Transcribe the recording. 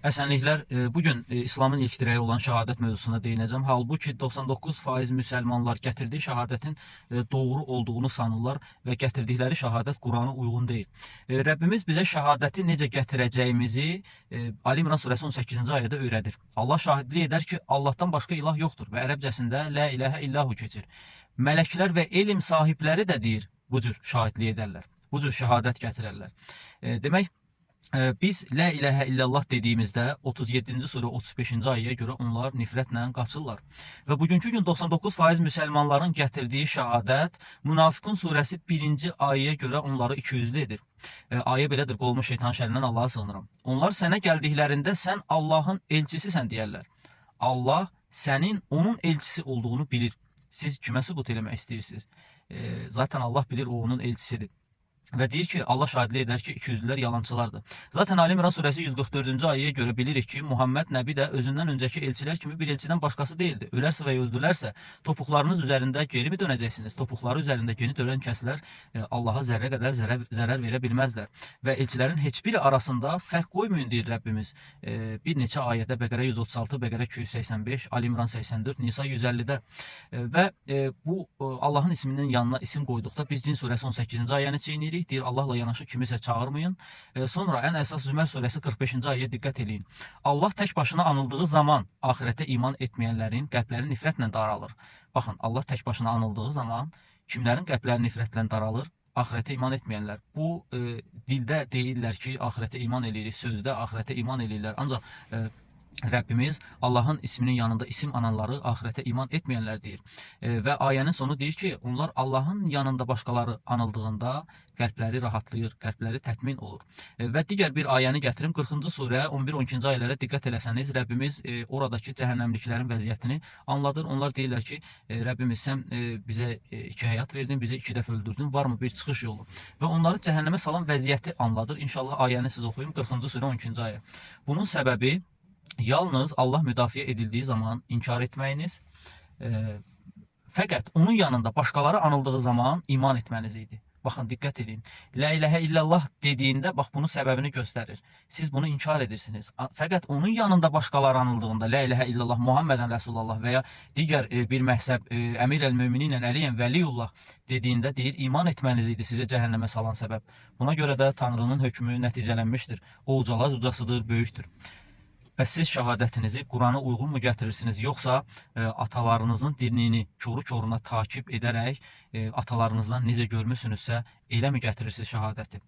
Əsenliklər, bugün İslamın ilk dirəyi olan şəhadət mövzusuna değinəcəm. Halbuki 99% müsəlmanlar gətirdiyi şəhadətin doğru olduğunu sanırlar və gətirdikləri şəhadət Qurana uyğun deyil. Rəbbimiz bizə şəhadəti necə gətirəcəyimizi Ali İmran surəsi 18-ci ayədə öyrədir. Allah şahidlik edər ki, Allahdan başqa ilah yoxdur və ərəbcəsində la ilahə illahu keçir. Mələklər və elm sahibləri də deyir, bu cür şahidlik edərlər. Bu cür şəhadət gətirərlər. Demək, biz la ilahə illallah dediyimizdə 37-ci surə 35-ci ayəyə görə onlar nifrətlə qaçırlar. Və bugünkü gün 99% müsəlmanların gətirdiyi şəhadət Münafiqun surəsi 1-ci ayəyə görə onları ikiyüzlü edir. Ayə belədir: qolumu şeytan şərrindən Allaha sığınıram. Onlar sənə gəldiklərində sən Allahın elçisisən deyərlər. Allah sənin onun elçisi olduğunu bilir. Siz kimə sübut eləmək istəyirsiniz? Zaten Allah bilir, o onun elçisidir. Və deyir ki, Allah şahidlik edər ki, ikiyüzlülər yalançılardır. Zaten Ali İmran surəsi 144-cü ayəyə görə bilirik ki, Muhammed Nəbi də özündən öncəki elçilər kimi bir elçidən başqası deyildi. Ölərsə və öldürülərsə, topuqlarınız üzərində geri mi dönəcəksiniz? Topuqları üzərində geri dönən kəslər Allaha zərrə qədər zərər verə bilməzlər. Və elçilərin heç biri arasında fərq qoymayın deyir Rəbbimiz. Bir neçə ayədə Bəqərə 136, Bəqərə 285, Ali İmran 84, Nisa 150-də və bu Allahın isminin yanına isim qoyduqda biz Cin surəsi 18-ci ayəni çiynirik. Deyir Allahla yanaşı kimisə çağırmayın. Sonra ən əsas Zümər surəsi 45-ci ayəyə diqqət eləyin. Allah tək başına anıldığı zaman axirətə iman etməyənlərin qəlbləri nifrətlə daralır. Baxın, Allah tək başına anıldığı zaman kimlərin qəlbləri nifrətlə daralır? Axirətə iman etməyənlər. Bu dildə deyirlər ki, axirətə iman eləyirik, sözdə axirətə iman eləyirlər. Ancaq Rəbbimiz Allahın isminin yanında isim ananları axirətə iman etməyənlər deyir. Və ayənin sonu deyir ki, onlar Allahın yanında başqaları anıldığında qəlbləri rahatlayır, qəlbləri tətmin olur. Və digər bir ayəni gətirim. 40-cı surə 11-12-ci ayələrə diqqət eləsəniz, Rəbbimiz oradakı cəhənnəmliklərin vəziyyətini anladır. Onlar deyirlər ki, Rəbbimiz sən bizə iki həyat verdin, bizi iki dəfə öldürdün, varmı bir çıxış yolu? Və onları cəhənnəmə salan vəziyyəti anladır. İnşallah ayəni siz oxuyun. 40-cı surə 12-ci ayə. Bunun səbəbi yalnız Allah müdafiə edildiyi zaman inkar etməyiniz, fəqət onun yanında başqaları anıldığı zaman iman etməniz idi. Baxın, diqqət edin. La ilahə illallah dediyində bax bunun səbəbini göstərir. Siz bunu inkar edirsiniz. Fəqət onun yanında başqaları anıldığında la ilahə illallah Muhammedən Rəsulullah və ya digər bir məhzəb Əmir əl-Möminin Əliyyən Vəliyullah dediyində deyir iman etməniz idi sizə cəhənnəmə salan səbəb. Buna görə də Tanrının hökmü nəticələnmişdir. O ucalar ucasıdır, böyükdür. Bəs siz şəhadətinizi Qurana uyğun mu gətirirsiniz, yoxsa atalarınızın dinini koru koruna takib edərək atalarınızdan necə görmüsünüzsə elə mi gətirirsiniz şəhadəti?